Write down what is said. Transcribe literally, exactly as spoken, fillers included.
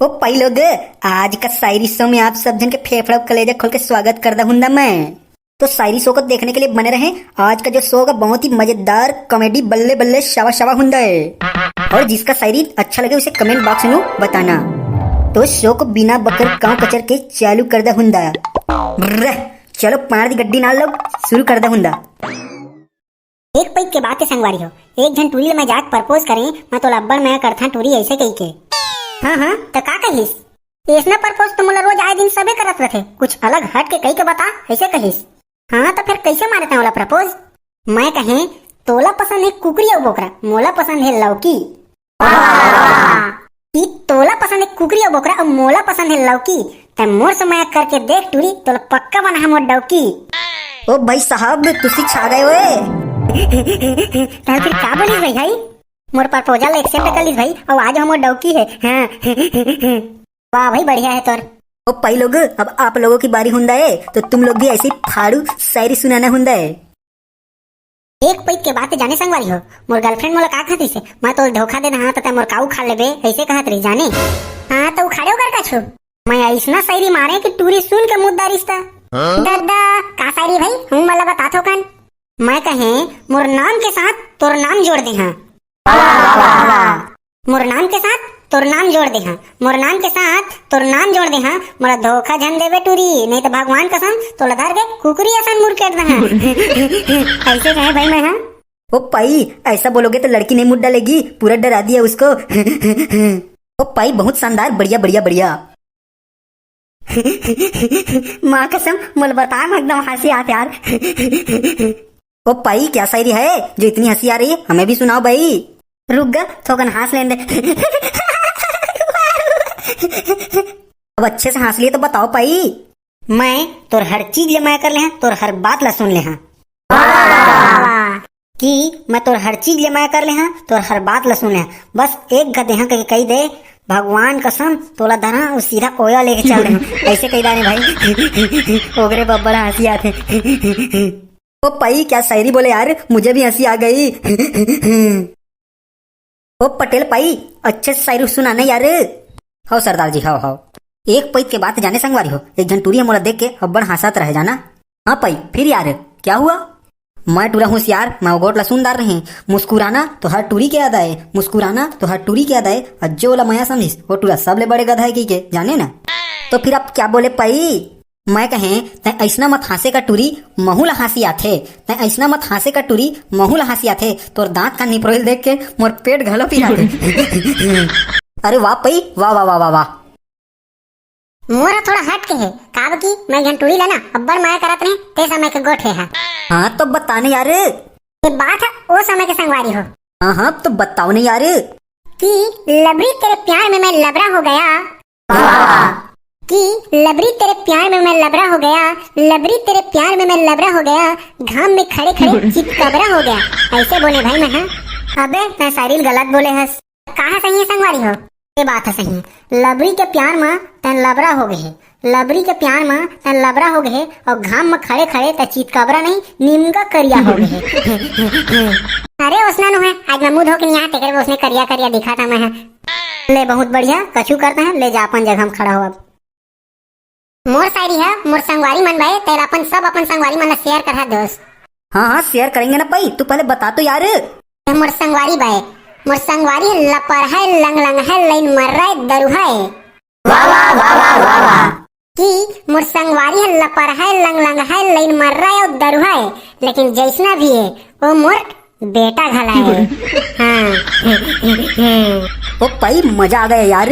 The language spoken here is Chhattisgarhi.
ओ पई लोग, आज का शायरी शो में आप सब झन के फेफड़ा अउ कलेजा खोल के स्वागत करदा हुंदा मैं। तो शायरी शो को देखने के लिए बने रहें। आज का जो शो होगा बहुत ही मजेदार कॉमेडी बल्ले बल्ले शावा शावा हुंदा है। और जिसका शायरी अच्छा लगे उसे कमेंट बॉक्स में बताना। तो शो को बिना बकर कांव कचर के चालू करदा हुंदा। ब्र, चलो पार दी गड्डी नाल लोग, शुरू करदा हुंदा। एक पइत के बात है संगवारी हो, एक झन टूरी ल मैं जाके प्रपोज करें, मैं तोला अब्बड़ मया करथां टूरी ऐसे कही के। हाँ हाँ, त का कहिस? ऐसना प्रपोज तो मोला रोज आए दिन सबे करत रथे, कुछ अलग हट के कही के बता, ऐसे कहिस। हाँ त फिर कैसे मारे तैं ओला प्रपोज? मैं कहें, तोला पसंद है कुकरी अउ बोकरा, मोला पसंद है लौकी। ई तोला पसंद है कुकरी अउ बोकरा अउ मोला पसंद है लौकी। तैं मोर से मया करके देख टूरी, तोला पक्का बनाहूं मोर डौकी। ओ भाई साहब, तुसी छा गए ओए। तैं फिर का बोलिस भाई, भाई? मोर प्रपोजल एक्सेप्ट कर लिस भाई, अउ आज हमर डौकी है। हाँ। वाह भाई, बढ़िया है तोर। ओ पई लोग, अब आप लोगों की बारी हुंदा है, तो तुम लोग भी ऐसी फाड़ू शायरी सुनाना हुंदा है। एक पइत के बात जाने संगवारी हो, मोर गर्लफ्रेंड मोला का कहत रहिसे, मैं तोला धोखा दे दहां त तैं मोर का उखाड़ लेबे, ऐसे कहत रहिस जाने। हाँ, त उखाड़े ओकर का छु? मैं ऐसना शायरी मारे कि टूरी सुन के मुद्दा रिश्ता। हाँ? ददा, का शायरी भाई? हूँ, मोला बता थोकन। मैं कहें, मोर नाम के साथ तोर नाम जोड़ दे हाँ। वाह, वाह, वाह। मोर नाम के साथ तोर नाम जोड़ दे हाँ, मोर नाम के साथ तोर नाम जोड़ दे हाँ, मोला धोखा झन देबे टूरी, नहीं तो भगवान कसम तोला धर के कुकरी असन मुरकेट दे हाँ। ऐसे कहे भाई मैं हाँ। ओ पई, ऐसा बोलोगे तो लड़की नहीं मुड़ डालेगी, पूरा डरा दिया उसको। ओ पई, बहुत शानदार, बढ़िया, बढ़िया, बढ़िया। माँ कसम, मोला बताए में एकदम हंसी आत यार। ओ पई, क्या शायरी है जो इतनी हंसी आ रही है? हमें भी सुनाओ भाई। रुक गा, थोकन हंस लेन दे। अब अच्छे से हंस लिए तो बताओ पई। मैं तोर हर चीज ले मया कर ले हाँ, तोर हर बात ला सुन ले हाँ। कि मैं तोर हर चीज ले मया कर ले हाँ, तोर हर बात ला सुन ले हाँ। बस एक गदे हाँ कही, कही दे, भगवान कसम तोला धरा अउ सीधा ओया लेके चल दे हाँ। ऐसे कही दाने भाई। ओकरे बब्बर हंसी आथे। ओ पई, क्या शायरी बोले यार, मुझे भी हंसी आ गई। ओ पटेल पई, अच्छे से शायरी सुना ना यार। हव सरदार जी, हव, हव। एक पइत के बात जाने संगवारी हो, एक झन टूरी ह मोला देख के अब्बड़ हंसत रहे जाना। हाँ पई, फिर यार, क्या हुआ? मैं टूरा होशियार, मैं ओ गोठ ला सुनदार रहे। मुस्कुराना तो हर टूरी के याद आए, मुस्कुराना तो हर टूरी के याद आए। अज्जो ओला मया समझिस, वो टूरा सबले बड़े गधा है कही के, जाने ना। तो फिर आप क्या बोले पई? मैं कहें, "तैं अइसना मत हांसे का टूरी, महू ला हांसी आथे। तैं अइसना मत हांसे का टूरी, महू ला हांसी आथे। तोर दांत का निपरोइल देख के मोर पेट घलो पिराथे।" अरे वाह पई, वाह, वाह, वाह, वाह, वाह। मोर ह थोड़ा हट के हे, काबर कि मैं एक झन टूरी ला ना अब्बड़ मया करत रहे, ते समय के गोठ हे हा। हाँ, तो बता ना यार। ये बात है ओ समय के संगवारी हो। हाँ, हाँ, तो बताओ ना यार। कि लबरी तेरे प्यार में मैं लबरा हो गया। वाह। कि लबरी तेरे प्यार में मैं लबरा हो गया, लबरी तेरे प्यार में मैं लबरा हो गया, घाम में खड़े खड़े चितकबरा हो गया। ऐसे बोले भाई मैं, हाँ? अबे, तैं शायरी ल गलत बोले हस। कहा सही है संगवारी हो? ये बात है सही। लबरी के प्यार में तैं लबरा हो गए, लबरी के प्यार में तैं लबरा हो गए, अउ घाम में खड़े खड़े तैं चितकबरा नहीं, निमगा करिया हो गए। अरे ओसना नो है, आज मैं मुंह धो के नहीं आया, तेकर ओसने करिया करिया दिखा था मैं। ले, बहुत बढ़िया, कछु करते हैं, ले जा अपन जगह में खड़ा हो अब। मोर शायरी है, मोर संगवारी मन भाई, तेला अपन सब अपन संगवारी मन ला शेयर करा दोस्त। हाँ, हाँ, शेयर करेंगे ना भाई, तू पहले बता तो यार। ए मोर संगवारी बाय, मोर संगवारी लपर है, लंग लंग है, लाइन मर रहा है, दरुहा है। वाह, वाह, वाह, वाह, वाह, वाह। कि मोर संगवारी है लपर है, लंग लंग है, लाइन मर रहा है और दरुहा है, लेकिन जैसना भी है, वो मोर बेटा घला है। हाँ। ओ पई, मजा आ गया यार।